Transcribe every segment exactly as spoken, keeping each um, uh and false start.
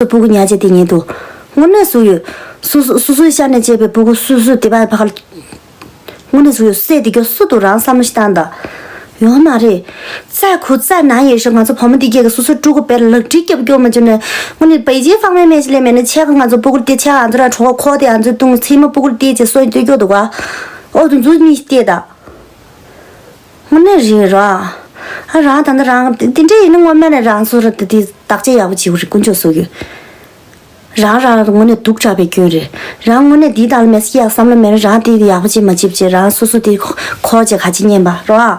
སྤུ་གུ་ཉལ་བྱས་དེ་ཉལ་འདུག་དངོས་གནས་སུ་ཡོད། སུ་སུ་སུ་སུའི་ཤ་ནས་བཅད་པའི་སྤུ་གུ་སུ་སུ་དེ་བ་ཕ་ག་ལ། དངོས་གནས་སུ་ཡོད་སྲས་དེ་གྱོ་སུ་དུ་རང་བསམ་བློ་ཞིག་བཏང་ད། ཡོད་མ་རེད། རྩ་ཁུ་རྩ་ན་ཡོད་ཤོག་ང་ཚོ་བུ་མོ་དེ་གྱོ་གི་སུ་སུ་ཕྲུ་གུ་བེར་ལག་བྲིས་སྐྱབས་སྐྱོ་མ་བྱུང་ནས་དངོས་གནས་པེ་ཅིན་ཧྥང་མེ་མེ་ཞིག་ལས་མེད་ན་ཆེ་ག་ང་ཚོ་སྤུ་གུ་དེ་ཆེ་ག་ང་ཚོ་ར་གྲོགས་ཁོ་དེ་ང་ཚོ་བཏུང་ཚེ་མ་སྤུ་གུ་དེ་བྱས་སོ་ཡིན་ཏེ་སྐྱོ་འདུག་ག་ཨོ་དུ་འཛུལ་མི་ཞིག་བལྟས་ད། དངོས་གནས་རེད་ར། ཨ་རང་ད་ལྟ་རང་དེ་འདྲ་ཡིན་ན་སྔོན་མ་ནས་རང་སོ་ར་དེ་དེ་བདག་གཅེས་ཡག་པོ་བྱེད་དགོས་རེད་དཀོན་མཆོག་སོགས་ཡོད། རང་རང་དངོས་གནས་སྡུག་དྲགས་པའི་སྐྱོན་རེད། རང་དངོས་གནས་འདི་དག་ལ་མེད་སྐྱེ་ཡག་བསམ་བློ་མེད་ན་རང་དེ་ཡག་པོ་བྱེད་མ་བྱེད་བྱེད་རང་སོ་སོ་དེ་འཁོར་བྱེད་ག་ཅི་ཉན་པ་རོ།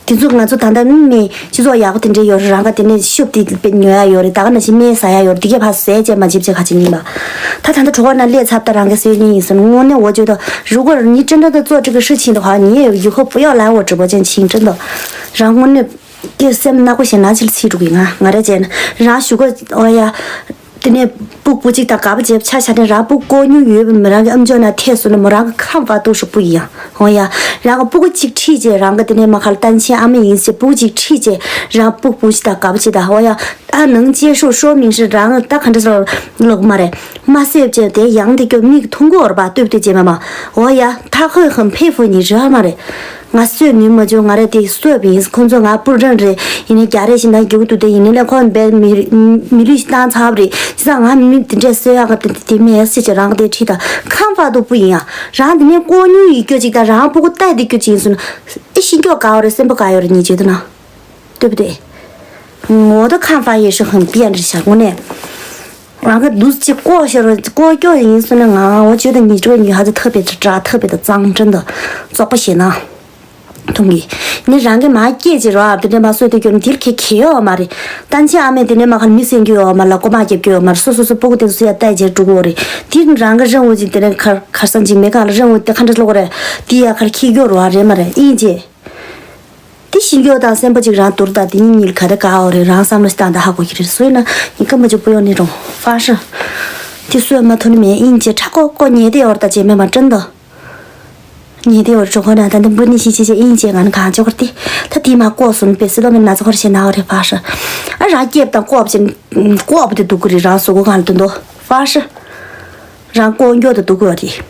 དེ་ཚོ་ང་ཚོ་ད་ལྟ་མི་སྤྱི་ཚོགས་ཡག་པོ་དེ་འདྲས་ཡོད་རེད་རང་ག་དེ་ནས་ཤུབ་དེ་དཔེ་ཉོ་ཡ་ཡོད་རེད་ད་ག་ནང་བཞིན་སྨན་ཟ་ཡ་ཡོད་རེད་དེ་གས་ཕར་ཟས་བྱས་མ་བྱེད་བྱེད་ག་ཅི་ཉན་པ། ད་ད་ལྟ་གྲོགས་པོ་ན་སླེབས་ཚར་ད་རང་གི་སྲོལ་རྒྱུན་ཡིན་ཟེར་ན་དངོས་གནས་འོ་བརྗོད་དོ། 如果你真正的做这个事情的话，你也有以后不要来我直播间听，真的。然后呢， དེ་སེམས་ནག་པོ་ཞིག་ན་ཕྱིར་ཚིག་འགྲོ་གི་ང་ང་རེ་བྱས་ན་རང་ཞུ་གོ་ཨོ་ཡ། དེ་ནས་སྤུག་སྤུ་གཅིག་དང་དགའ་པོ་བྱེད་ཆ་ཆ་ནས་རང་སྤུག་ཀོ་ཉུང་ཡོད་པའི་མི་རང་གི་ཨམ་ཅོག་ན་ཐེ་སོ་ནས་མོ་རང་གི་ཁམ་བ་ཏོ་ཧྲུ་སྤུ་ཡིན་ཡང་ཨོ་ཡ། རང་གི་སྤུ་གུ་གཅིག་ཁྲིད་བྱས་རང་གི་དེ་ནས་མ་ཁར་ཏན་ཆེན་ཨ་མ་ཡིན་ཟེར་སྤུ་གུ་གཅིག་ཁྲིད་བྱས་རང་སྤུག་སྤུ་གཅིག་དང་དགའ་པོ་བྱེད་དང་ཨོ་ཡ། ད་ནང་ཅེ་ཧྲུ་ཧྲོ་མིང་ཧྲི་རང་ད་ག་འདྲ་སོ་ལོག་མ་རེད། མ་སེབ་ཅེ་དེ་ཡང་དེ་སྐྱོ་མིག་ཐུང་གོ་ར་པ་ལྟོས་ཏེ་བྱེད་མ་མ་ཨོ་ཡ་ཐ་ཁོས་ཧམ་ཕེ་ཧྥུ་ཉི་ར་མ་རེད། ང་གསོད་ནུས་མ་བྱུང་ང་རེ་དེ་གསོད་པ་ཡིན་ཁོང་ཚོ་ང་སྤུར་རང་རེད་ཡིན་ནའི་རྒྱ་རེ་ཞིག་ན་རྒྱུག་ཏུ་དེ་ཡིན་ནའི་ལས་ཁོང་བས་མི་མི་ལུས་ཤིག་བཏང་ཚར་བ་རེད་ཅི་ཙང་ང་མི་དེ་འདྲས་གསོད་ཡག་གི་དེ་དེ་མེད་སྲིད་ཀྱི་རང་གི་དེ་ཁྲིད་དང་ཁམ་ཕ་དུ་སྤུ་ཡིན་ཡང་རང་དེ་ནས་ཀོ་ཉུང་ཡིད་སྐྱོ་ཅིག་དང་རང་སྤུ་གུ་ལྟ་དེ་སྐྱོ་ཅིག་ཡིན་སོང་ན་ཨི་ཤིང་སྐྱོ་དགའ་བ་རེད་སེམས་པ་དགའ་ཡོད་རེད་ཉིད་བྱེད་དུ་ན། ལྟོས་པ་དེ། ངོ་ད་ཁམ་ཕ་ཡེ་ཧྲི་ཧང་པི་ཡན་རི་ཤ་ངོ་ནས། རང་གི་འདུག་ཅིག་ལྐོག་ཤོར་ལྐོག་སྐྱོ་ཡིན་སོང་ན་ང་འོ་བཅོས་དང་ཉིས་སྤྲོ་ཉི་ཧ་ཙི་ཐབ་པའི་དྲ་ཐབ་པའི་དང་གཙང་སྤྲིན་དང་བཙོག་པ་ཞེ་ན། མཐོང་གི་ནི་རང་གི་མ་སྐྱེས་ཅི་རོ་ཨ་དེ་འདྲས་མ་གསོད་དུ་སྐྱོ་ནི་དིལ་ཁེ་ཁེ་ཡོད་མ་རེད། ཏན་ཆེ་ཨ་མས་དེ་འདྲས་མ་ཁར་མི་སེང་རྒྱུ་ཡོད་མ་ལ་ཀོ་མ་རྒྱབ་རྒྱུ་ཡོད་མ་རེད་སོ་སོ་སོ་སྤུ་གུ་དེ་ཚོ་ཡ་ལྟ་རྒྱལ་འགྲོ་གི་ཡོད་རེད། དེ་རང་གི་རང་འོ་ཅིག་དེ་འདྲས་ཁར་ཁར་སང་ཅིག་མེ་གང་ལ་རང་འོ་དེ་ཁ་འདྲས་ལོག་རེད། དེ་ཡ་ཁར་ཁེ་རྒྱུ་རོ་ཨ་རེད་མ་རེད་ཨིན་ཅེ། དེ་ཤིང་སྐྱོ་དང་སེམས་པ་གཅིག་རང་དུར་དང་དེ་གཉིས་གཉིས་ག་རེ་ག་འོ་རེད་རང་བསམ་བློ་ཞིག་བཏང་དང་ཧ་གོ་གི་རེད་སོས་ན་ཡིན་སྐམ་པ་གཅིག་པུ་ཡོང་ནི་རུང་ཧྥ་ཧྲི། དེ་སོས་མ་ཐོན་ནི་མེད་ཨིན་ཅེ་ཁྲ་ཀོ་ཀོ་ཉེ་དེ་འོར་དང་བྱེད་མེད་མ་སྤྲིན་དོ། ཉེ་དེ་འོར་གྲོ་ཁོ་ན་ད་འདི་འབུ་ནི་ཤི་ཤི་ཤི་ཨིན་ཅེ་ང་ནི་གང་ཅོ་གར་ཏེ་ད་དེ་མ་ཀོ་སོན་པེ་སི་ལོ་མི་ན་ཚོ་ཁོར་ཤེ་ན་འོ་རེད་ཧྥ་ཧྲི། ཨ་ར་སྐྱེབ་དང་ཀོབ་ཅེ་ཀོབ་དེ་འདུག་གི་རེད་རང་སོ་གོ་གང་ལ་དོན་དོ་ཧྥ་ཧྲི། རང་ཀོ་འགྱོ་དེ་འདུག་གི་རེད།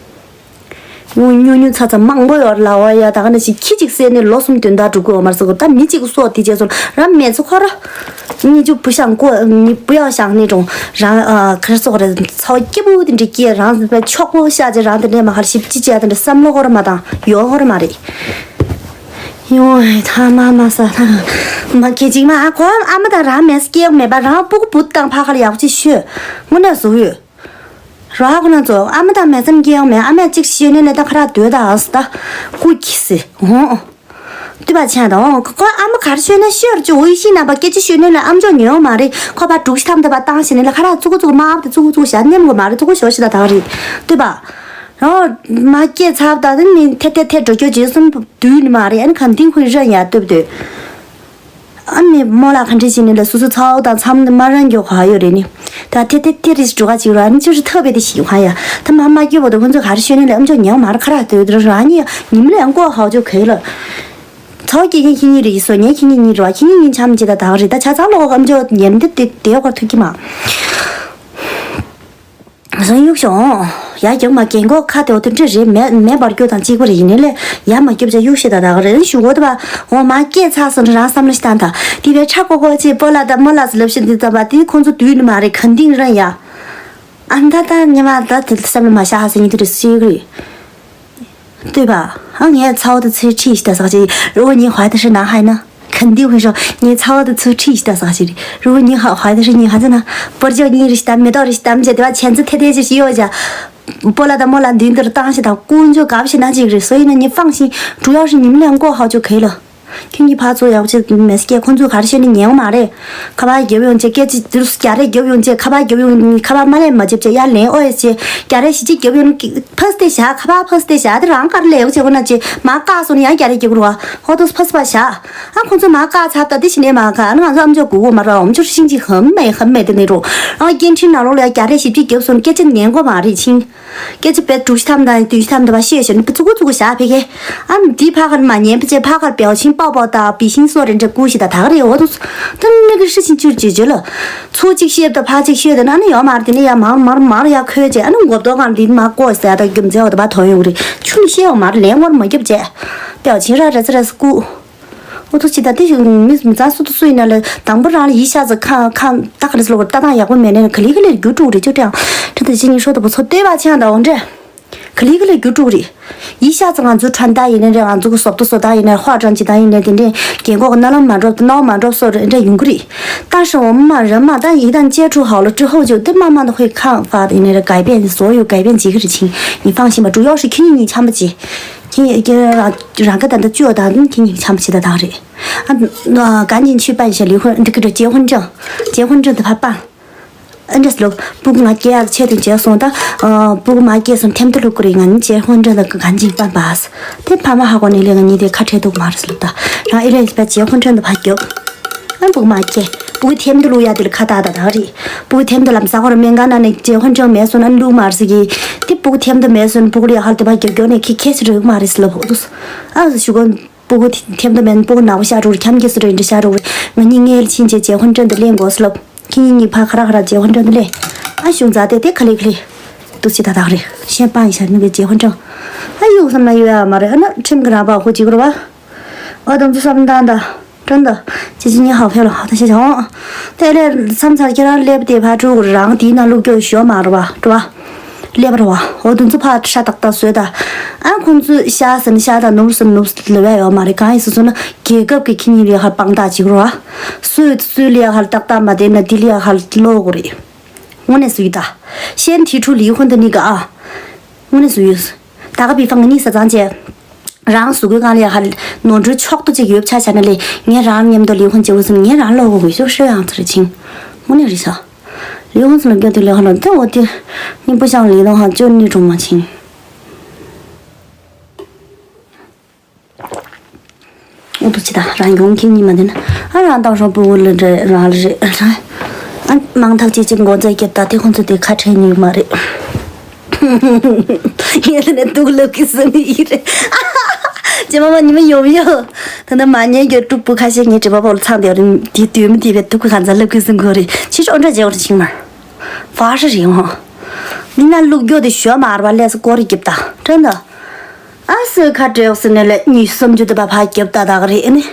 ཉུང་ཉུང་ཉུང་ཚ་ཚ་མང་པོ་ཡོད་ལ་བ་ཡ་ད་ག་ནང་བཞིན་ཁྱི་གཅིག་བསད་ནས་ལོ་གསུམ་དོན་དག་འགྲོ་གི་ཡོད་མ་རེད་ཟེར་གོ་ད་མི་གཅིག་སོགས་དེ་རྗེས་སོང་རང་མེད་ཚོ་ཁོ་ར། གཉིས་ཆུ་བུ་ཤང་ཀོ་ནི་བུ་ཡག་ཤང་ནི་རུང་རང་ཨ་ཁར་སོག་རེད་ཚ་བ་སྐྱིད་པོ་དེ་འདྲ་སྐྱེས་རང་ཕྱོགས་པོ་ཤ་ཅེ་རང་དེ་འདྲས་མ་ཁར་ཞིབ་ཅི་བྱས་དེ་འདྲ་བསམ་བློ་ཁོ་ར་མ་བཏང་ཡོད་ཁོ་ར་མ་རེད། ཡོང་ཐ་མ་མ་ས་ཐ་མ་སྐད་ཅིག་མ་ཨ་ཁོ་ཨ་མ་དང་རང་མེད་སྐྱེས་མེད་པ་རང་སྤུ་གུ་བུ་དང་ཕ་ཁར་ཡག་ཅིག་ཤོད་དངོས་གནས་བཟོ་ཡོད། རོགས་ཁོ་ན་ཚོ་ཨ་མ་དང་མེ་སེམས་སྐྱེ་ཡོང་མེད་ཨ་མས་གཅིག་ཤེས་ནས་ལས་ད་ཁ་རག་སྡོད་ད་ཨ་སི་ད་ཀུ་ཁྱི་སི་འོང་། ལྟོས་པ་ཆེན་དང་ཁོ་ཨ་མ་གར་ཤོད་ན་ཤོར་ཅི་འོ་ཡི་ཤི་ན་པ་སྐད་ཅི་ཤོད་ནས་ལས་ཨམ་ཅོག་ཉོས་ཡོང་མ་རེད་ཁོ་པ་དྲུག་ཤི་ཐམ་ད་པ་བཏང་ཤི་ནས་ལས་ཁ་རག་ཙུ་གུ་ཙུ་གུ་མ་ཨབ་དེ་ཙུ་གུ་ཙུ་གུ་ཞག་ནེམ་གོ་མ་རེད་ཙུ་གུ་ཞོ་ཤི་ད་ད་ག་རེད་ལྟོས་པ། རོགས་མ་སྐྱེས་ཚབ་ད་དེ་ནི་ཐེ་ཐེ་ཐེ་འགྲོ་སྐྱོ་རྗེས་གསུམ་དུས་ནི་མ་རེད་ཨ་ནི་གང་ཏིང་ཁོའི་ར་ཡ་ལྟོས་པ་ལྟོས། ཨ་ནི་རྨོ་ལགས་ག་འདྲས་བྱས་ནས་ལ་སོ་སོ་ཚ་བོ་དང་མཚམས་མ་རང་མགྱོགས་ག་ཡོད་རེད་ནི། ད་དེ་དེ་དེ་རེད་འགྲོ་ག་ཅིག་ར་ཨ་ནི་ཅི་རེད་ཐབས་པའི་དེ་ཞིག་ག་ཡ། ད་མ་མ་སྐྱོད་པ་དང་ཁོང་ཚོ་ག་རེ་ཤོད་ནི་ལ་ཨམ་ཅོག་ཉན་མ་ར་ཁ་ར་དོད་དོད་རང་ཉིད་ཉིན་མོ་ལ་ཡང་ཀོ་ཧའོ་ཅོ་ག་ཡོད་ལ། ཚ་བོ་སྐྱེ་མཁན་ཁྱེད་གཉིས་རེད་ཡིན་སོ་ཉན་ཁྱེད་གཉིས་གཉིས་རེད་བ་ཁྱེད་གཉིས་གཉིས་འཆམ་བྱེད་ད་ད་ག་རེད་ད་ཆ་ཚང་ལོག་ཨམ་ཅོག་ཉན་དེ་དེ་དེ་ཡོད་ག་ཐུག་གི་མ། བཟང་གཡུག་ཤོག་ཡ་རྒྱག་མ་རྒན་གོག་ཁ་དེ་འོ་དེ་འདྲ་རེད་མེད་མེད་པར་རྒྱུ་དང་གཅིག་པ་རེད་ཡིན་ནའི་ལས་ཡ་མ་རྒྱབ་བྱ་གཡུག་ཤེས་ད་ད་ག་རེད་ཞུ་གོ་ད་པ་འོ་མ་སྐད་ཚགས་སོང་རང་བསམ་བློ་ཞིག་བཏང་ད་དེ་བས་ཁྲ་ཀོ་ཀོ་ཅེས་སྤོ་ལགས་དང་རྨོ་ལགས་སུ་ལབ་ཤེས་འདི་ཙམ་པ་དེ་ཁོང་ཚོ་དུས་ནི་མ་རེད་ག་འདིང་རང་ཡ། ཨ་ད་ད་ཉི་མ་ད་དེ་བསམ་བློ་མ་བཞག་ཧ་སེ་ཉི་དུ་རེ་སུས་གི་རེད། ལྟོས་པ། ཨ་ངས་ཚ་བོ་དེ་ཚོའི་ཁྲིད་ཞིག་ད་ཟག་ཅིག་རི་བོ་ཉི་ཧོའི་ད་ཧྲི་ན་ཧའི་ན། གན་དི་ཧུ་ཤོ་ངས་ཚ་བོ་དེ་ཚོའི་ཁྲིད་ཞིག་ད་ཟག་ཅིག་རི་བོ་ཉི་ཧོའི་ཧོའི་ད་ཧྲི་ཉི་ཧ་ཙི་ན། སྤོར་ཇོ་གཉིས་རི་ཞིག་ད་མེ་ཏོག་རི་ཞིག་ད་མི་བྱེད་དེ་བ་ཆེན་ཚི་ཐེ་ཐེ་ཞིག་ཞིག་ཡོད་བྱ། སྤོ་ལ་ད་མོ་ལ་མདུན་དུ་བཏང་ཞིག་ད་ཀུན་ཇོ་གབ་ཞིག་ན་ཅིག་རི་སོ་ཡིན་ན་ཉི་ཧྥང་ཞིང་འགྲུ་ཡག་ཞིག་ཉི་མ་ལས་ཀོ་ཧའོ་ཅོ་གེ་ལ། ཁྱོད་ཀྱི་ཕར་ཚུར་ཡག་ཅིག་མེད་སྐད་ཁོང་ཚོས་ག་རེ་བཤད་ནི་ཉན་མ་རེད། ཁ་པར་རྒྱབ་ཡོང་ཅེ་སྐད་ཅིག་དུས་སུ་རྒྱ་རེ་རྒྱབ་ཡོང་ཅེ་ཁ་པར་རྒྱབ་ཡོང་ཁ་པར་མ་ལེན་མ་བྱེད་ཅེ་ཡར་ལེན་ཨོ་ཨེ་ཅེ་རྒྱ་རེ་ཞི་ཅིག་རྒྱབ་ཡོང་ཕ་སི་ཏེ་བཞག་ཁ་པར་ཕ་སི་ཏེ་བཞག་དེ་རང་གར་ལས་ཡོང་ཅེ་ཁོ་ན་ཅེ་མ་བཀག་སོང་ནི་ཡང་རྒྱ་རེ་རྒྱབ་རུ་བ་ཧོ་ཏོ་ཕ་སི་པ་བཞག་ཨ་ཁོང་ཚོ་མ་བཀག་ཚར་ད་དེ་ཞི་ནས་མ་བཀག་ཨ་ང་ཚོ་ཨམ་ཅོག་གུ་གུ་མ་རོ་ཨམ་ཅོག་ཤིང་ཅིག་ཧམ་མེ་ཧམ་མེ་དེ་ནི་རུ་ཨ་སྐད་འཕྲིན་ནང་ལོགས་ལ་ཡང་རྒྱ་རེ་ཞི་ཅིག་རྒྱབ་སོང་སྐད་ཆ་ཉན་གོ་མ་རེད་ཆིང་། སྐད་ཆ་བེད་དྲུག་ཅུ་ཐམ་དང་བདུན་ཅུ་ཐམ་དུ་བ་ཤེས་ཞོན་ཙུ་གུ་ཙུ་གུ་བཞག་ཕེ་ཁེ། ཨམ་དི་ཕ་ཁར་མ་ཉན་པ་ཅེ་ཕ་ཁར་བེའོ་ཆིང་པ་ པོ་དང་བི་ཤིང་སོགས་རེ་འདྲ་བསྐུར་ཞིག་དང་ད་ག་རེ་འོ་དུ། ད་ནི་གི་ཧྲི་ཤིང་ཅུར་ཅིག་བརྗོད་ལ། ཚུར་གཅིག་བཤད་དང་ཕར་གཅིག་བཤད་དང་ཨ་ནི་ཡོད་མ་རེད། དེ་ནི་ཡ་མར་མར་མར་ཡ་ཁོལ་བྱས་ཨ་ནི་མགོ་བཏོག་སྒང་འདི་མ་བཀོག་ཟེར་ད་རྒྱུ་མཚན་འོ་དུ་བ་དོན་ཡོང་གི་རེད། ཆུ་ནི་བཤད་འོ་མ་རེད། ལན་ངོར་མ་རྒྱབ་བྱས། ཏེའོ་ཆིན་ར་རེ་ཚ་རེ་ཚ་བསྐུར། འོ་དུ་ཅི་ད་དེ་ཞིག་མི་མི་ཚང་སུ་དུ་སུ་ཡིན་ན་ལ་དང་པོ་རང་ལ་ཡིད་ཤ་ཚ་ཁ་ཁ་ད་ག་རེ་ལོག་ལྟ་སྟངས་ཡག་པོ་མེད་ནས་ག་ལི་ག་ལེར་རྒྱུ་དཀྲུག་རེད་ཅོ་ཀྲང་། ཁྲི་ད་ཅི་ཉིན་ཧྲོ་ད་པོ་ཚོ་ལྟོས་པ་ཆང་ད་འོ་འདྲ། ག་ལི་ག་ལེར་རྒྱུ་དཀྲུག་རེད། ཡིད་ཤ་ཚ་ང་ཚོ་ཁྲ་མདའ་ཡིན་ནའི་རེད། ང་ཚོ་གི་བཟོ་ལྟ་བཟོ་སྟངས་ཡིན་ནའི་ཧྭ་ཀྲང་ཇི་ལྟ་ཡིན་ནའི་དེ་འདྲས་རྒན་གོག་གི་རྣ་ལམ་མ་འགྲོ་རྣ་བ་མ་འགྲོ་སོགས་རེ་འདྲ་ཡོང་གི་རེད། ད་ཧྲང་འོ་མ་ར་མ་ད་ཡིད་དང་ཅེ་ཁྲུ་ཧའོ་ལོ་ཀྲི་ཧོ་ཅོ་དེ་མ་མ་ད་ཧོས་ཁང་ཧྥ་དེ་ཡིན་ནའི་རེད། གའི་པན་བཟོ་ཡོད་གའི་པན་ཇི་གི་རེད་ཆིང་ཉི་ཧྥང་ཤིན་པ་ཀྲུ་ཡོག་ཧྲི་ཁྱི་ཉི་ཉི་ཆམ་པ་ཅི། ཁྱི་ཉི་རང་ག་ད་ད་ཅོ་ད་ཁྱི་ཉི་ཆམ་པ་ཅི་ད་ད་རེད། ཨ་ག་ཉིན་ཆུ་པན་ཤ་ལི་ཧོན་འདི་གི་རེད་ཇེ་ཧོན་ཀྲང་ཇེ་ཧོན་ཀྲང་དེ་ཕ་པ། ཨ་འདྲས་ལོ། སྤུ་གུ་ང་སྐྱེ་ཡག་ཆེད་དུ་བྱས་སོང་ད། ཨ་སྤུ་གུ་མ་སྐྱེས་སོང་ཐེམ་ཐོ་ལུག་གི་རེད། ང་ནི་རྗེས་ཧོན་འདྲ་ལ་གང་ཅིག་པ་འབའ། དེ་ཕ་མ་ཧ་གོ་ནས་ལས་ང་ནི་དེ་ཁ་བྲལ་འདུག་མ་རེད་ལབ་ད། རང་ཨི་རན་པ་རྗེས་ཧོན་འདྲ་ལ་ཕ་རྒྱོབ། ཨ་སྤུ་གུ་མ་སྐྱེས། སྤུ་གུ་ཐེམ་ཐོ་ལུག་ཡག་དེ་ལ་ཁ་བཏགས་ད་ད་རེད། སྤུ་གུ་ཐེམ་ཐོ་ལམ་ས་ཧོར་སྨན་ཁང་ན་ནི་རྗེས་ཧོན་འདྲ་མེད་སོང་ན་ལུག་མ་རེད་ཟེར་གི། དེ་སྤུ་གུ་ཐེམ་ཐོ་མེད་སོང་ན་སྤུ་གུ་ལ་ཡག་ཧལ་དེ་ཕ་རྒྱོབ་རྒྱོབ་ནས་ཁི་ཁེ་སི་རེད་མ་རེད་ལབ་འོ་དུ། ཨ་ཞུ་གོ། སྤུ་གུ་ཐེམ་ཐོ་མེད་སྤུ་གུ་ནག་པོ་ཤ་དྲུག་རེད། ཁྱམས་ཀྱི་སུ་རེད་འདྲི་ཤ་དྲུག་རེད། ང་གཉིས་ངའི་ལ་ཕྱིན་རྗེས་རྗེས་ཧོན་ཀྲན་དུ་གླེང་དགོས་སུ་ལབ། ཁྱེད་གཉིས་གཉིས་ཕ་ཁ་ར་ཁ་ར་རྗེས་ཧོན་ཀྲན་དུ་གླེང་། ཨ་གཞུང་རྩ་དེ་དེ་ག་ལེ་ག་ལེ། ཏུ་ཅི་ད་དག་རེད་ཤན་པ་ཡི་ཤ་ནུ་གི་རྗེས་ཧོན་ཀྲན། ཨ་ཡུག་བསམ་ན་ཡོད་ཡ་མ་རེད། ཨ་ན་ཁྲིམས་ཀྱི་རང་པ་ཧུ་ཅི་གོ་ར་བ། ཨ་དམ་ཚུ་བསམ་དང་ད། ཀྲན་ད། ཅི་ཅི་ཉི་ཧའོ་ཕེ་ལོ་ཧ་ད་ཤེ་ཆང་། དེ་ལས་མཚམས་ཚར་ཁྱེད་རང་སླེབས་ཏེ་ཕ་ཕྲུ་གུ་རང་དེའི་ནང་བླུག་སྐྱོ་ཞོ་མ་ར་བ་འགྲོ་བ། ཀླད་པ་རེད་བ། འོ་དེ་ཚོ་ཕར་ཧྲ་ཏག་ཏག་བཟོས་ད། ཨ་ཁོང་ཚོས་ཤ་ཟ་ན་ཤ་དང་ནོར་ཟ་ན་ནོར་ལབ་ཡ་ཡོད་མ་རེད། གང་ཡིན་ཟེར་སོང་ན་རྒྱལ་ཁབ་ཀྱི་ཁྱི་གཉིས་ལ་ཡ་ཧར་དཔང་རྟགས་བྱེད་དགོས་རེད་བ། སུས་སུའི་ལ་ཡ་ཧར་ཏག་ཏག་མ་བསྡད་ན་དེ་ལ་ཡ་ཧར་ལོག་དགོས་རེད། དངོས་གནས་སུ་ཡོད་ད། ཤན་ཐི་ཁྲུ་ལི་ཧོན་དུ་ནི་ག་ཨ། དངོས་གནས་སུ་ཡོད། ད་ག་པི་ཧྥང་གཉིས་ས་ཚང་བྱས། རང་གཟུགས་པོའི་སྒང་ལ་ཡ་ཧར་ནོར་འཁྲུལ་ཕྱོགས་གཏོགས་ཅིག་ཡོད་ཆ་བྱས་ན་ལས་ངས་རང་མཉམ་དུ་ལི་ཧོན་བྱེད་དགོས་སོང་། ངས་རང་ལོག་དགོས་དགོས་ཤོག་ཤོད་ཡང་ཚར་ཕྱིན། དངོས་གནས་རེད་ཤག་ལི་ཧོན་སུ་ལ་སྐྱོ་དུས་ལི་ཧོན་ལ་དེ་འོ་དེ་སྙིང་པོ་ཤང་ལི་ལོང་ཧང་ཅོ་ནི་གྲོང་མ་ཕྱིན། འོ་དུ་ཅི་ད་རང་གྱོང་ཁྱེད་གཉིས་མ་འདི་ན་ཨ་རང་བཏང་ཤོག་སྤུ་གུ་ལ་རེད་རང་ལ་རེད་རང་ཨ་མང་ཐག་ཅིག་ཅིག་མགོ་རྩ་རྒྱབ་ད་དེ་ཁོང་ཚོ་དེ་ཁ་བྲལ་ཉུག་མ་རེད། ངས་དེ་ནས་སྡུག་ལབ་ཀྱི་སེམས་ཡིན་རེད། ཅེ་མ་མ་ཉི་མ་ཡོང་ཡོང་། ད་ནི་མ་ཉན་གྱི་ཕྲུ་གུ་ཁ་ཤས་ངའི་དྲི་བ་པོ་ལ་ཚང་དེ་རིང་དེ་དུས་མི་དེ་བས་སྡུག་གི་གང་ཚ་ལབ་ཀྱི་སེམས་ཁོ་རེད། ཕྱི་ཕྱོགས་འདྲ་བྱེད་བར་ཕྱིན་མ། ཕ་ཧྲ་རིང་ཧོ། མི་ན་ལུག་རྒྱོ་དེ་ཞོ་མ་ར་བ་ལས་སུ་སྐོར་རྒྱབ་ད་དྲན་ད། ཨ་སོས་ཁ་བྲལ་ཟེར་ནས་ལས་གཉིས་སུམ་ཅུ་དེ་བ་ཕ་རྒྱབ་ད་དག་རེད་ཨ་ནི།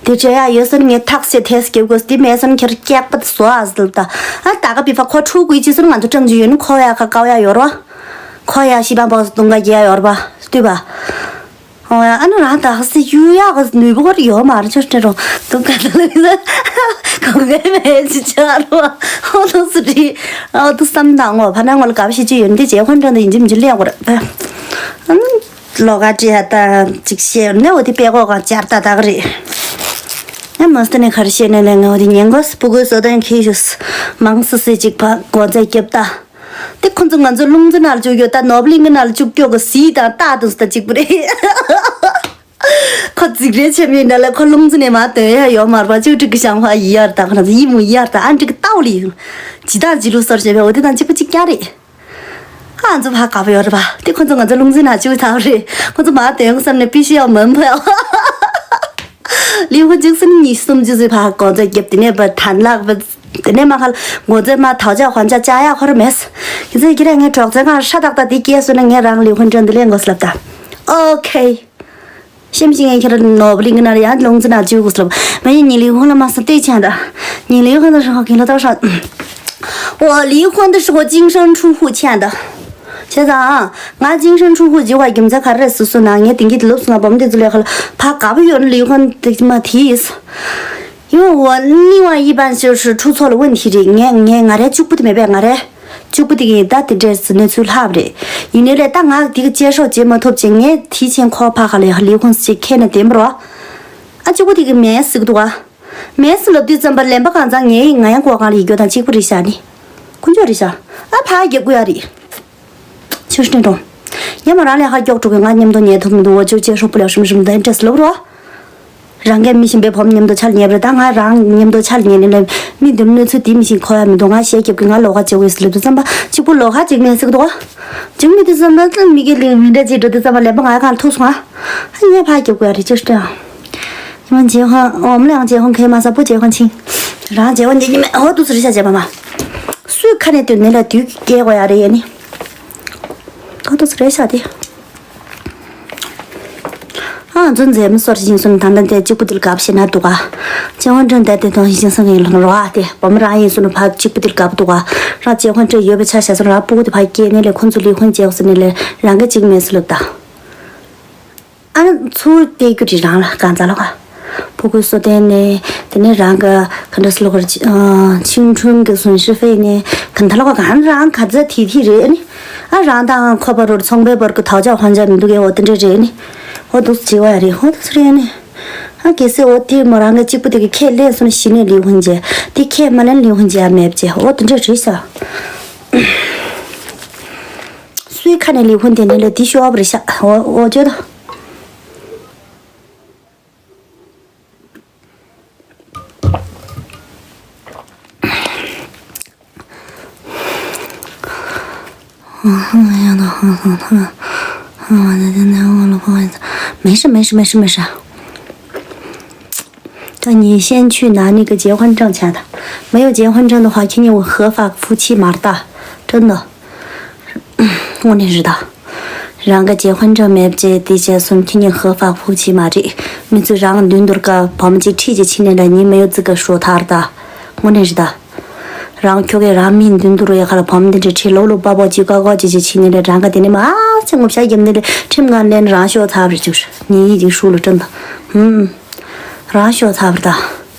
དེ་བྲལ་ཡ་ཡོད་ཟེར་ངས་ཐག་བཅད་ཐེས་རྒྱབ་དགོས་དེ་མེད་ཟེར་ཁྱེར་སྐྱག་པ་དེ་བཟོ་ཨ་ཟེར་ད། ཨ་ད་ག་པི་ཕ་ཁོ་ཕྲུ་གུའི་ཅི་ཟེར་ང་ཚོ་སྤྲང་ཅི་ཡོད་ནི་ཁོ་ཡ་ཁ་ཀའོ་ཡ་ཡོར་བ། ཁོ་ཡ་ཤི་བ་བོ་སྟོང་ག་རྒྱ་ཡོར་བ་ལྟོས་པ། ཨོ་ཡ་ཨ་ནི་རང་ད་ག་སི་ཡུ་ཡ་ག་ནུས་པོ་ག་ཡོད་མ་རེད་ཅོ་སྤྲེ་རོ་དུ་ག་ད་ལ་ག་ག་མེད་ཅི་ཆ་རོ་ཨོ་དུ་སི་རི་ཨོ་དུ་བསམ་དང་ངོ་ཕ་ན་ངོ་ལ་ག་བ་ཤི་ཅི་ཡོད་འདི་རྗེས་ཧོན་ཀྲང་དུ་ཡིན་ཅི་མི་ཅི་ལེགས་གོ་རེད་ཨ་ནི། ལོ་ག་ཅི་ཧ་ད་ཅིག་བཤད་ནས་འོ་དེ་པད་གོ་གང་བཅར་ད་དག་རེད། ཨ་མ་སྟེ་ནས་ཁར་བཤད་ནས་ལས་ངའི་འོ་དེ་ཉན་གོ་སྤུ་གུའི་བཟོ་དོན་ཁྱེད་ཞུ་མང་སི་སི་ཅིག་ཕ་གོ་ཚད་རྒྱབ་ད། དེ་ཁོ་ཚོ་ང་ཚོ་རླུང་འཛིན་ནང་བཅུག་ཡོད་ད་ནོར་བུ་གླིང་གི་ནང་ལ་བཅུག་སྐྱོ་གི་སི་དང་རྟགས་དུ་ད་གཅིག་པུ་རེད། ཁོ་རྫིག་རེད་ཆེ་མིན་འདྲ་ལ་ཁོ་རླུང་འཛིན་ནས་མ་དོན་ཡ་ཡོད་མ་རེད་པ་བཅུ་དྲུག་གི་ཞང་ཧྭ་ཡི་ཡར་ད་ཁོ་ན་ཚོ་ཡི་མུ་ཡི་ཡར་ད་ཨ་འགྲིག་གི་ཏའོ་ལི་ཡིན། ཇི་ལྟར་ཇི་ལུགས་སོར་བྱས་པའི་འོ་དེ་དང་གཅིག་པ་གཅིག་རྐྱང་རེད། ཨ་ང་ཚོ་ཕ་དགའ་པོ་ཡོད་རེད་པ། དེ་ཁོ་ཚོ་ང་ཚོ་རླུང་འཛིན་ནང་བཅུག་ཐག་རེད། ཁོ་ཚོ་མ་དོན་གི་བསམ་ནས་པི་ཤི་ཡག་མིན་པ་ཡོད། ལིའུ་ཧོན་ཅིག་སུ་ནི་ཉི་ཤུ་སུམ་ཅུ་ཚོད་ཕ་གོ་ཚོད་རྒྱབ་དེ་ནས་པ་ཐན་ལག་པ། དེ་ནས་མ་ཁ་ལ་གོ་ཚོད་མ་ཐའོ་ཅག་ཧོན་ཅག་ཅག་ཡག་ཁོ་ར་མེད། ཁྱེད་ཚོས་ཁྱེད་རང་ངའི་གྲོགས་ཚོའི་ཁང་ཧྲ་ཏག་ཏག་དེ་སྐྱེས་སོང་ན་ངས་རང་ལིའུ་ཧོན་དྲན་དུ་ལེན་དགོས་ལབ་ད། ཨོ་ཁེ། ཤེམ་ཤིང་ངས་ཁྱེད་རང་ནོར་བུ་གླིང་གི་ནང་ལ་ཡང་རླུང་འཛིན་ནང་བཅུག་དགོས་ལབ། མ་ཡིན་ཉིན་ལིའུ་ཧོན་ལ་མ་སོང་ལྟོས་ཆེན་ད། ཉིན་ལིའུ་ཧོན་ད་ཧྲང་ཧོ་གིན་ལ་ཏོ་ཧྲང་། 我离婚的时候精神出户欠的。 བྱས་ཙང་ང་精神出户བྱེད་པ་རྒྱུ་མཚན་ག་རེ་རེད་ཟེར་སོང་ན་ངས་དེང་གི་ལོབས་སོང་ང་བམ་དེ་ཚོ་ལས་ཁ་ལ་ཕ་དགའ་པོ་ཡོད་ན་ལིའུ་ཧོན་དེ་མ་དེས། 因为我另外一半就是出错了问题 རེད། ངས་ངས་ང་རའི་གཅིག་པུ་དེ་མེད་པས་ང་རའི་གཅིག་པུ་དེ་གིས་ད་དེ་འདྲའི་གནས་ཚུལ་ལྷག་པ་རེད། ཡིན་ནའི་ལས་ད་ང་དེ་གི་བཅད་ཤོག་བྱེད་མ་ཐུབ་ཅེས་ངས་དེའི་ཆེན་ཁོ་ཕ་ཁ་ལ་ལིའུ་ཧོན་ཟེར་ཁྱེར་ནས་བསྡད་པ་རོ། ཨ་གཅིག་པུ་དེ་གི་མེད་ཟེར་གི་འདུག་ཨ། མེད་ཟེར་ལབ་དུས་ཙམ་པ་ལན་པ་གང་ཚང་ངའི་ང་ཡང་གོ་གང་ལ་ཡི་གྱོ་དང་གཅིག་པུ་རེད་ཤག་ནི། ཀུན་སྤྱོད་རེད་ཤག་ཨ་ཕ་རྒྱབ་དགོས་ཡ་རེད། ཆུ་སྣེ་འགྲོ། ཉེ་མ་རང་ལས་ཧ་མགྱོགས་འགྲོ་གི་ང་མཉམ་དུ་ཉལ་ཐུབ་མི་འདུག་འོ་ཅོ་ཅེ་ཧྲོག་པོ་ལ་ཧྲུམ་ཧྲུམ་དང་འདྲ་སློབ་རོ། རང་གིས་མི་ཤེས་པའི་བུ་མོ་མཉམ་དུ་ཆ་ལ་ཉལ་བ་རེད། ད་ང་རང་མཉམ་དུ་ཆ་ལ་ཉལ་ནས་ལས་མི་འདིར་གནས་ཚུལ་འདི་མི་ཤེས་ཁོ་ཡ་མི་འདུག་ང་ཞལ་རྒྱབ་ཀྱི་ང་ལོགས་ཀ་བྱེད་དགོས་ཟེར་ལབ་དུས་ཙམ་པ་གཅིག་པུ་ལོགས་ཀ་བྱེད་མེད་ཟེར་གི་འདུག་ག་བྱེད་མེད་དུས་ཙམ་པ་ཙམ་མི་གི་ལས་མི་འདྲ་ཅིག་འགྲོ་དུས་ཙམ་པ་ལན་པ་ང་གང་ཐུག་སོང་ང་། ཨ་ངས་ཕ་རྒྱབ་དགོས་ཡ་རེད་ཅོ་སྟེ། ང་结婚 我们俩结婚可以吗 ས་不结婚亲 རང་结婚འདི་ཉི་མ་ཧོ་ཏུ་སུ་རི་ཤ་བྱས་པ་མ། སུས་ཁ་ནས་དུས་ནི་ལ་དུས་སྐྱེལ་དགོས་ཡ་རེད་ཡ་ནི། ཧོ་ཏུ་སུ་རི་ཤ་དེ། ཨ་ཙུན་ཛེ་མི་སོར་ཞིང་སུན་དང་དང་དེ་གཅིག་པུ་དུལ་གབ་ཤེ་ན་འདུག་ག་ཅེ་ཧོན་ཀྲན་དེ་དེ་དོན་ཞིང་སང་གི་ལོ་རོ་ཨ་དེ་བོ་མི་རང་ཡིན་སུན་ཕ་གཅིག་པུ་དུལ་གབ་འདུག་ག་རང་ཅེ་ཧོན་ཀྲན་ཡོད་པའི་ཆ་ཤ་སུན་རང་སྤུ་གུ་དེ་ཕ་སྐྱེལ་ནི་ལས་ཁོན་ཚུ་ལི་ཧོན་ཅེ་ཧོ་སི་ནི་ལས་རང་གི་གཅིག་མེད་སུ་ལབ་ད། ཨ་ནི་ཚུར་སྟེར་རྒྱུ་རེད་རང་ལ་གང་ཚ་ལ་ག་ཕྲུ་གུ་གསོ་སྟེར་ནས་དེ་ནས་རང་གི་ག་འདྲ་སི་ལོ་གར་ཆིང་ཁྲུན་གི་གསོན་ཤི་ཕེ་ནས་གང་ཚ་ལ་ག་གང་རང་ག་ཚ་དེ་དེ་རེད་ནི། ཨ་རང་དང་ཁོ་པ་རོར་ཚོང་པའི་བར་གི་ཐག་ཇག་ཧོན་ཇག་མི་འདུག་གས། འོ་དེ་འདྲ་རེད་ནི། འོ་འདུག་བྱེད་བ་རེད། འོ་འདུག་རེད་ནི། ཨ་གལ་སྲིད་འོ་དེ་མོ་རང་གི་གཅིག་པུ་དེ་གི་ཁས་ལེན་སོང་ཞི་ནས་ལི་ཧོན་ཇེ་དེ་ཁས་མ་ལེན་ལི་ཧོན་ཇེ་ཨ་མེད་ཅེ་འོ་དེ་འདྲ་རེད་ཤག་སུའི་ཁ་ནས་ལི་ཧོན་དེ་ནས་ལ་དེ་ཤོག་རེད་ཤག་འོ་འོ་བརྗོད་དོ།没事没事没事没事。但你先去拿那个结婚证钱的，没有结婚证的话，肯定我合法夫妻嘛的，真的。དངོས་གནས་རེད་ད། རང་གི་结婚证མེད་ཅེས་དེ་བྱས་སོང་ཁྱེད་གཉིས་合法夫妻མ་རེད། མི་ཚོས་རང་མདུན་དུར་ཀ་བམ་གཅིག་ཁྲིད་ཅེས་ཕྱིན་ནས་ལ་ཉིན་མེད་ཡོད་ཙི་ག་ཧྲོ་ཐར་ད། དངོས་གནས་རེད་ད། རང་ཁྱོ་གས་རང་མིའི་མདུན་དུ་རོ་ཡ་ཁ་ལ་བམ་འདི་འདྲ་ཁྲིད་ལོག་ལོག་པ་པོ་གཅིག་ཀ་ཀོ་ཅེས་ཅེས་ཕྱིན་ནས་ལ་རང་ག་དེ་ནས་མ་ཨ་ཚེ་ངོ་ཤ་རྒྱབ་ནས་ལ་ཁྲིམས་ངན་ལེན་རང་ཤོག་ཚར་བར་བཅུག་ཉིན་ཡིད་ཀྱི་ཧྲུ་ལ་སྤྲིན་ད། ཧུམ། རང་ཤོག་ཚར་བར་ད།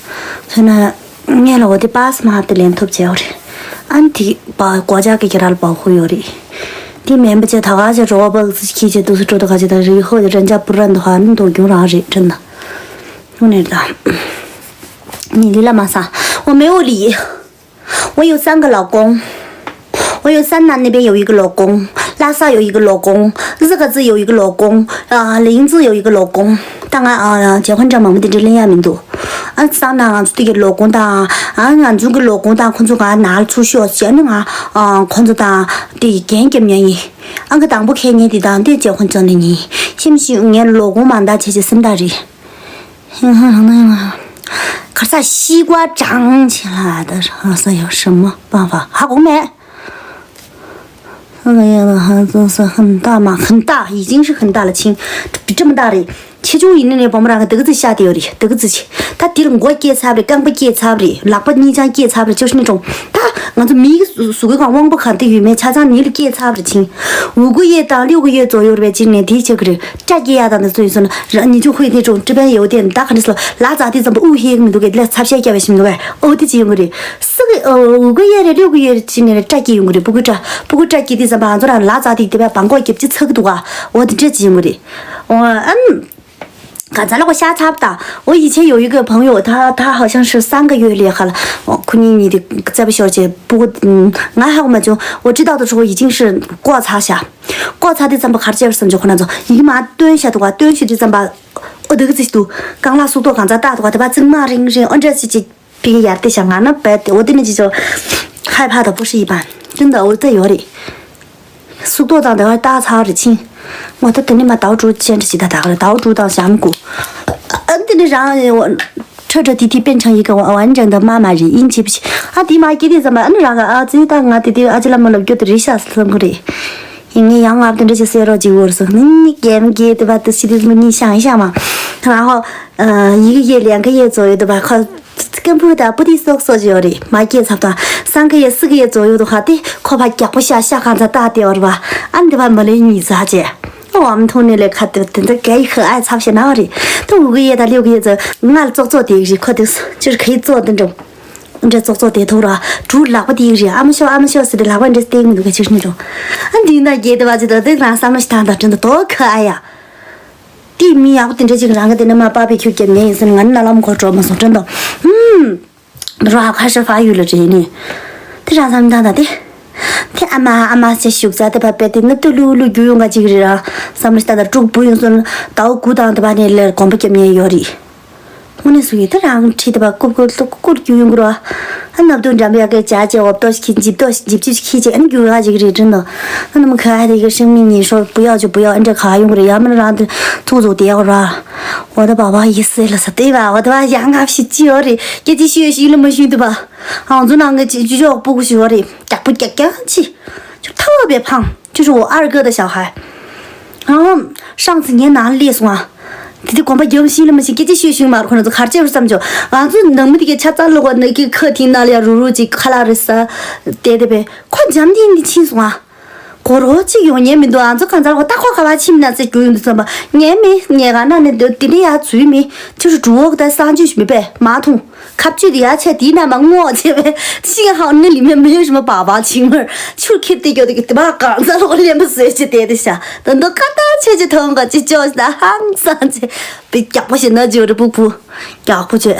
ཚོད་ན། ངས་ལ་འོ་དེ་པཱ་སི་མ་དེ་ལེན་ཐུབ་བྱས་འོ་རེད། ཨན་དེ་པ་གོ་ཅག་གི་ཁྱེད་ར་ལ་པ་ཧུ་ཡོད་རེད། དེ་མེན་པ་ཅེ་ད་ག་ཅེ་རོ་བག་སི་ཁྱི་ཅེ་དུ་སུ་ཀྲོ་དུ་ག་ཅེ་ད་རི་ཧོ་ཅེ་རན་ཅ་པུ་རན་དུ་ཧ་ནི་དོ་གྱུང་རང་རེད་དྲན་ད། ཧུ་ནེར་ད། ནི་ལི་ལ་མ་ས། འོ་མེ་འོ་ལི། 我有三个老公，我有三男那边有一个老公，拉萨有一个老公，日喀则有一个老公，啊，林芝有一个老公。当然啊，结婚证嘛，我们这里领也没多。啊，上那俺自己老公的，啊，俺这个老公的，可能俺拿出去，现在啊，啊，可能的，对，给给免疫。俺个当不开眼的，当地结婚证的呢，信不信俺老公嘛，那这些生的人。 ཧང་ཧང་ཧང་ཧང་། 可是西瓜长起来的时候是有什么办法？还红没？那个样子还真是很大嘛，很大，已经是很大了，亲，比这么大的。 ཆེ་ཆུང་ཡིན་ནའི་བུ་མོ་རང་གི་དེ་ག་ཚོད་ཤ་དེ་ཡོད་རེད། དེ་ག་ཚོད་ཆེ། ད་དེར་མགོ་སྐྱེས་ཚར་རེད། རྐང་པ་སྐྱེས་ཚར་རེད། ལག་པ་གཉིས་ཆ་སྐྱེས་ཚར་རེད། ཅོ་ཤི་ནི་གྲོང་ད་ང་ཚོ་མིའི་གཟུགས་པོའི་སྒང་དབང་པོ་ག་དེ་ཡོད་མེད་ཆ་ཚང་ནི་ལ་སྐྱེས་ཚར་རེད་ཅིང་། 五个月到六个月左右 རེད་པས་ཅིག་ནས་དེའི་ཆེ་གི་རེད། སྐྲ་སྐྱེ་ཡ་དང་དེ་ཚོ་ཡིན་སོང་ན་རང་ཉིད་ཆུང་ཁུའི་དེ་གྲོང་ཀྲི་པན་ཡོད་དེ་ད་ག་འདྲ་སོ་ལ་ཙག་དེ་ཙམ་པ་དབུགས་ཧེ་གི་མི་འདུག་གས། དེ་ལ་ཚབ་ཤ་སྐྱ་བའི་ཞིམ་འདུག་གས། ཨོ་དེ་ཅི་ཡོང་གི་རེད། སུ་གི་ཨོ་五个月 རེད། 六个月 རེད་ཅིག་ནས་རེད། སྐྲ་སྐྱེ་ཡོང་གི་རེད། སྤུ་གུ་སྐྲ་སྤུ་གུ་སྐྲ་སྐྱེ་དེ་ཙམ་པ་ང་ཚོ་རང་ལ་ཙག་དེ་དེ་བས་བང་གོག་རྒྱབ་ཅི་ཚ་གི་འདུག་ག། ཨོ་དེ་འདྲ་ཅི་ཡོང་གི་རེད། ཨོ་ཨམ། ག་ཚ་ལ་གོ་ཤ་ཚབ་ད། 我以前有一个朋友，他他好像是三个月厉害了。我 ཁུ་ཉིན་ཉིན་དེ་རྩ་བ་ཤོར་བྱས་སྤུ་གུ་ང་ཧ་གོ་མ་བྱུང་། 我知道的时候已经是过擦下。过擦 དེ་ཙམ་པ་གར་བྱས་བསམ་བྱུང་ཁོ་ན་ཚོ་ཡིག་མ་སྟོན་ཤ་འདུག་ག། སྟོན་ཤུ་དེ་ཙམ་པ་ཨོ་དེ་གི་ཚིག་ཏུ་རྐང་ལག་སུག་ཏོ་གང་ཚ་ཏག་འདུག་ག། དེ་པ་ཙིག་མ་རིང་རིང་ཨོ་འདྲ་ཚིག་ཅིག་ཕི་གི་ཡར་དེ་ཤ་ང་ན་བད་དེ་ཨོ་དེ་ནི་ཅི་ཚོ་ཧའི་ཕ་ད་པོ་ཧྲི་ཡི་པ་ཀུན་ད་ཨོ་དེ་ཡོད་རེད། སུག་ཏོ་དང་དེ་བ་ཏག་ཚར་རེ་ཕྱིན། ངོ་ད་དེ་ནི་མ་ཏའོ་ཀྲུའུ་ཅན་ཏྲི་ཅི་ད་ད་ག་རེ་ཏའོ་ཀྲུའུ་དང་ཞམ་གུ། ཨ་འདི་ནི་རང་ཁྲོ་ཁྲོ་ཏི་ཏི་པེན་ཆང་ཡི་ག་ཝན་ཅང་ད་མ་མ་རེད་ཨིན་ཅི་ཕྱི། ཨ་དེ་མ་སྐྱེ་དེ་ཙམ་པ་ཨ་ནི་རང་ག་ཨ་ཙི་ད་ང་དེ་དེ་ཨ་ཅི་ལ་མ་ལབ་རྒྱུ་དེ་རེད་ཤག་བསམ་གི་རེད། ཡིན་ངས་ཡང་ང་དེ་འདྲ་ཅི་སེ་རོ་ཅི་བོར་སོང་ནི་ནི་ཀེམ་ཀེ་དེ་བ་དེ་ཤི་དེ་མི་ནི་ཤང་ཤང་མ། རང་ཧོ། ཡི་གེ་ཡེ་ལེན་ག་ཡེ་ཙོ་ཡོད་དེ་བ་ཁོ། སྐམ་པོ་དང་པོ་ཏི་སོག་སོག་ཅིག་ཡོད་རེད། མ་སྐྱེས་ཚབ་དང་སང་ག་ཡེ་སི་ག་ཡེ་ཙོ་ཡོད་དོ་ཧ་དེ་ཁོ་ཕ་རྒྱག་པོ་ཤ་ཤ་གང་ཚ་ཏག་དེ་བར་བ་ཨ་འདི་བ་མ་ལེ་ཉི་ཟ་ཅེ། ཨོ་ཨམ་ཐོང་ནས་ལས་ཁ་དེ་དེ་འདྲ་ག་ཡི་ཁ་ཨ་ཚབ་ཤེ་ན་བ་རེད། ད་འུ་གི་ཡེ་ད་ལེའུ་གི་ཡེ་ཙོ་ང་ལ་ཙོག་ཙོག་དེ་ཡིག་རེད། ཁོ་དེ་ཅིར་ག་ཡི་ཙོག་དེ་འགྲོ་འདྲ་ཙོག་ཙོག་དེ་ཐོག་ར་གྲུ་ལག་པ་དེ་ཡིག་རེད། ཨ་མ་ཤོ་ཨ་མ་ཤོ་ཟེར་ཏེ་ལག་པ་འདྲ་སྟེང་མི་འདུག་ག་ཅིར་ནི་འགྲོ་ཨ་འདི་ན་རྒྱལ་དེ་བ་ཅི་ད་དེ་རང་བསམ་བློ་ཞིག་ཐང་ད་དྲན་ད་དོ་ཁ་ཨ་ཡ། དེ་མི་ཡག་པོ་དེ་འདྲ་ཅིག་རང་གི་དེ་ནས་མ་པ་པའི་ཁྱུ་རྒྱབ་ཉན་ཡིན་ཟེར་ང་ནི་ནཱ་ལམ་གོ་འགྲོ་མ་སོང་དྲན་དང་། ཧུམ། རོ་ཧ་ཁ་ཧྲི་ཧྥ་ཡུལ་ལ་རེད་ནི། དེ་རང་བསམ་བློ་བཏང་དང་དེ། དེ་ཨ་མ་ཨ་མ་ཟེར་ཞུགས་ཚ་དེ་བ་པས་དེ་ནི་ཏུ་ལུ་ལུ་རྒྱུ་ཡོང་ག་ཅིག་རེད་ར། བསམ་བློ་བཏང་དང་དྲུག་བུ་ཡོང་སོང་ཟླ་བ་དགུ་དང་དེ་བ་ནས་ལས་གོམ་པ་རྒྱབ་ཉན་ཡོད་རེད། དངོས་གནས་སུ་ཡིན་ད། རང་ཁྲིད་དེ་བ་ཀུར་ཀུར་ཀུར་རྒྱུ་ཡོང་གི་ར། ཨ་ནབ་དུང་འགྲམ་པའི་ཡ་གི་ཇ་ཇེ་འོབ་ཏོ་ཞིག་གིས་འཇིབ་ཏོ་ཞིག་འཇིབ་ཅིག་ཁྱི་ཅིག་ཨ་ནི་རྒྱུ་ཡ་ཅིག་རེད་དྲན་ནོ། ཨ་ནི་མ་ཁ་ཧ་དེ་གི་ཧྲིང་མིན་ཉིན་ཤོ་བུ་ཡ་ཅིག་བུ་ཡ་ཨ་འདྲ་ག་ཡོང་གི་རེད། ཡ་མ་རང་དེ་ཐུག་ཚུག་དེ་ཡ་གོ་ར། འོ་ད་བ་བ་ཡི་སེ་ལ་ས་དེ་བ་འོ་ད་བ་ཡ་ང་ཕྱི་ཅི་ཡོ་རེད། སྐད་ཅིག་ཤོད་ཤིག་ལ་མ་ཤུན་དུ་བ། ཨང་ཚོ་ནང་གི་ཅི་ཅི་ཅོག་སྤུ་གུ་ཞུ་བ་རེད། རྒྱག་པོ་རྒྱག་རྒྱག་ཅི། ཁྱོད་ཐབས་པའི་ཕང་ཁྱོད་ཧྲུ་ཨར་ཀི་ད་ཞའོ་ཧའི། ཨང་། ཧྲང་ཙི་ངའི་ནང་སླེབས་སོང་ཨ། དེ་དུས་གོམ་པ་རྒྱབ་ཤིང་ལ་མ་ཤིང་སྐད་ཆ་ཤོད་ཤིང་མ་རུ་ཁོ་ན་ཚོ་གར་ཅེས་རུ་བསམ་བྱུང་། ང་ཚོ་ནང་མི་དེ་གའི་ཆ་ཚང་ལོག་ནི་གི་ཁ་ཐིང་ན་ལ་ཡ་རུ་རུ་ཅིག་ཁ་ལག་རེ་ཟ། དེ་དེ་བས་ཁོ་འཇམ་ཐིང་དེ་ཕྱིན་སོང་ཨ། གོ་རོ་ཅིག་ཡོང་ཉན་མི་འདུག་ང་ཚོ་གང་ཚང་ལོག་ད་ཁོ་ག་བ་ཕྱིན་ན་ཚེ་རྒྱུ་ཡོང་དུ་བསམ་པ་ཉན་མི་ཉན་ག་ན་ནི་འདུག་དེ་འདྲ་ཡ་ཚུལ་མི་ཁྱོད་རུ་འགྲོ་འོག་ད་སང་ཆོས་ཤིག་མི་པས་མ་ཐུང་། ཁ་བཅུད་དེ་ཡ་ཆེ་དེའི་ནང་མ་ངོ་བྱས་པས་ཤིང་ཧའོ་ནི་ལི་མེ་མེ་ཡོ་ཞི་མ་བ་བ་ཆིང་མར་ཆུར་ཁེབས་ཏེ་གྱོ་དེ་གི་དེ་མ་གང་ཚ་ལོག་ལེན་པ་བཟོས་ཅི་དེ་དེ་ཤ་ད་འདི་ཁ་ཏ་ཆེ་ཅི་ཐོང་ག་ཅི་ཅོ་ཤི་ད་ཧང་སང་ཅི་པི་རྒྱག་པོ་ཞིག་ན་ཅི་ཡོ་རི་པུ་པུ་རྒྱག་པོ་ཅི།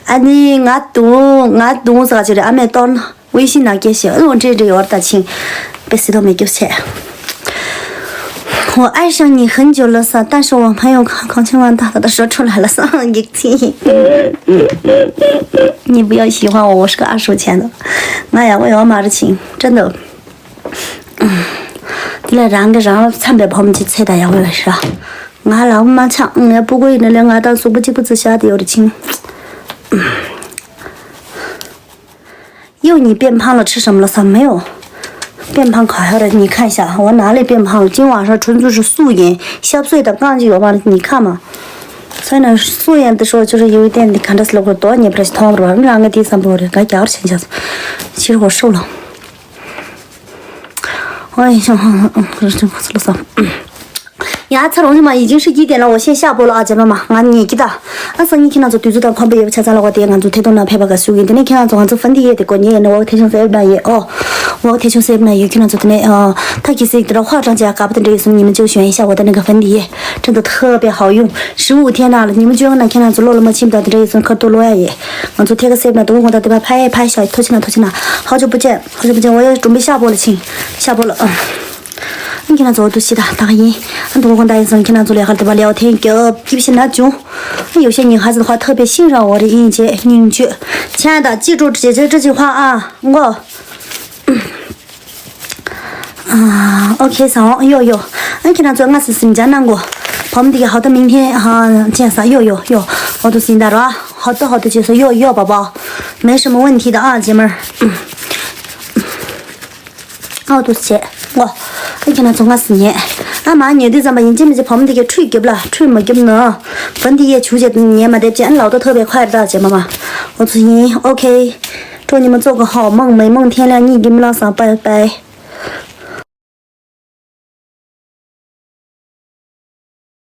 ཨ་ནི་ང་དུང་ང་དུང་ཟ་ཅི་རེད། ཨ་མས་གཏོར་ན། 微信 ནང་སྐད་བཤད། ཨོ་འདྲེ་འདྲེ་ཡོར་ད་ཆིང་། པེ་སི་ཐོ་མེ་སྐྱོ་ཆེ། ཁོ་ཨའི་ཤང་ཉི་ཧན་ཇོ་ལ་ས་ད་ཤོ་བ་མ་ཡོང་ཁང་ཁང་ཆེན་བ་ད་ད་ད་ཤོ་ཁྲོ་ལ་ལ་ས་གེག་ཚི། ཉི་བུ་ཡོ་ཞི་ཧ་འོ་ཤ་ཨ་ཤོ་ཆེ་ནོ། ང་ཡག་པོ་ཡོད་མ་རེད་ཆིང་། ཀྲན་དོ། དེ་ལ་རང་གི་རང་ལ་འཚམས་པའི་བུ་མོ་ཅིག་ཚེ་ད་ཡག་པོ་ཡོད་ཤ། ང་ལ་མ་ཆགས་ངའི་སྤུ་གུ་ཡིན་ན་ལས་ང་དང་གཟུགས་པོ་གཅིག་པུ་ཙི་ཤ་དེ་ཡོད་རེད་ཆིང་། 又你变胖了吃什么了？啥没有？变胖 可好了，你看一下，我哪里变胖了？今晚上纯粹是素颜，消瘦的感觉有吗？你看嘛。所以呢，素颜的时候就是有一点，你看这是我多年不是痛了吧？让个第三波的，该叫钱下子，其实我瘦了。我也想，嗯，嗯，这这这这，嗯。 ཡ་ཚར་འོང་མ། 已经是一点了， 我先下播了啊，姐妹们。 ང་ཉལ་གྱི་ད། ཨ་སང་ཉིན་ཁྱེད་རང་ཚོ་དུས་ཚོད་དང་ཁོམ་པ་ཡོད་པ་ཆ་ཚང་ལ་འོ་དེ་ང་ཚོ་ཐད་གཏོང་ནང་ཕེབས་པ་དགའ་ཞུ་གི་ཡིན། དེ་ནས་ཁྱེད་རང་ཚོ་ང་ཚོ་ཧྥན་ཏི་ཡེ་དེ་གོ་ཉེ་ཡོད་ན་འོག་ཐེ་ཆུང་སེབ་ན་ཡོད། ཁྱེད་རང་ཚོ་དེ་ནས་ཨ་ཐ་གི་སིག་དེ་ར་ཧྭ་ཀྲང་ཅ་ག་པ་དེ་འདྲ་ཡོད་སོང་ཉི་མ་ཅུ་ཞོན་ཤ་འོ་ད་ནི་ག་ཧྥན་ཏི་ཡེ་ཁྲིན་ཏུ་ཐ་པའི་ཧའོ་ཡུང་ཧྲི་ཝུ་ཐེ་ན་ལ་ཉི་མ་ཅུ་ཡང་ན་ཁྱེད་རང་ཚོ་ལོ་ལ་མ་ཕྱིན་ད་དེ་འདྲ་ཡོད་སོང་ཁར་ཏུ་ལོ་ཡ་ཡེ། ང་ཚོ་ཐད་ཀ་སེབ་ན་དུ་ཧོང་ད་དེ་པ་ཕ་ཡེ་ཕ་ཤ་ཐོ་ཆི་ན་ཐོ་ཆི་ན་ཧའོ་ཅོ་པུ་ཅན། ཧ་ཅང་བྱས་འོ་ཡ་གྲུམ་པའི་ཤ་པོ་ལ་ཕྱིན། ཤ་པོ་ལ། ཨ། ཁྱེད་རང་ཚོ་འོ་དུ་ཤི་ད་ད་ག་ཡིན། ཨ་འདུག་གོ་ད་ཡིན་སོང་ཁྱེད་རང་ཚོ་ལས་ཀར་དེ་བ་ལེའོ་ཐེན་སྐྱོབ་སྐྱིབ་ཤི་ན་བྱུང་། ཨ་ཡོ་ཤེ་ཉིན་ཧ་ཟི་ཧ་ཐབ་པའི་ཤིང་ར་འོ་རེ་ཡིན་བྱས་སྙིང་བཅུད། ཆན་ད་ཅི་ཀྲོ་ཅེ་ཅེ་ཅེ་ཅི་ཧ་ཨ་མགོ། ཨ་ཨོ་ཁེ་སང་ཡོ་ཡོ། ཨ་ཁྱེད་རང་ཚོ་ང་སི་སིམ་ཇ་ནང་གོ། བམ་འདི་གི་ཧ་ད་མིང་ཐེན་ཧ་ཅན་ས་ཡོ་ཡོ་ཡོ། འོ་དུ་སིན་ད་ར་ཧ་ད་ཧ་ད་ཅེ་ས་ཡོ་ཡོ་པ་པ། 没什么问题的啊，姐妹儿。 ཨའོ་དུ་བྱས། ངོ་། ཨ་ཁྱེད་རང་ཚོ་ང་སི་ཉལ། ཨ་མ་ཉལ་དུས་ཙམ་པ་ཡིན་གཅིག་མིན་གཅིག་བུ་མོ་འདི་གའི་ཁྲུས་རྒྱབ་ལ་ཁྲུས་མ་རྒྱབ་ན། བུ་འདི་ཡས་བྱུག་བྱས་ཉལ་མ་བསྡད་ཅེ་ཨ་ལའོ་ཏོ་ཐོབ་པའི་ཁ་ཡར་བཏགས་བྱས་མ་མ། ཨོ་ཚོ་ཡིན་ཨོ་ཁེ། ཁྲོ་ཉི་མ་ཙོག་གི་ཧོ་མང་མེ་མང་ཐེན་ལ་གཉིས་ཀྱི་མི་ལང་སང་པའི་པའི།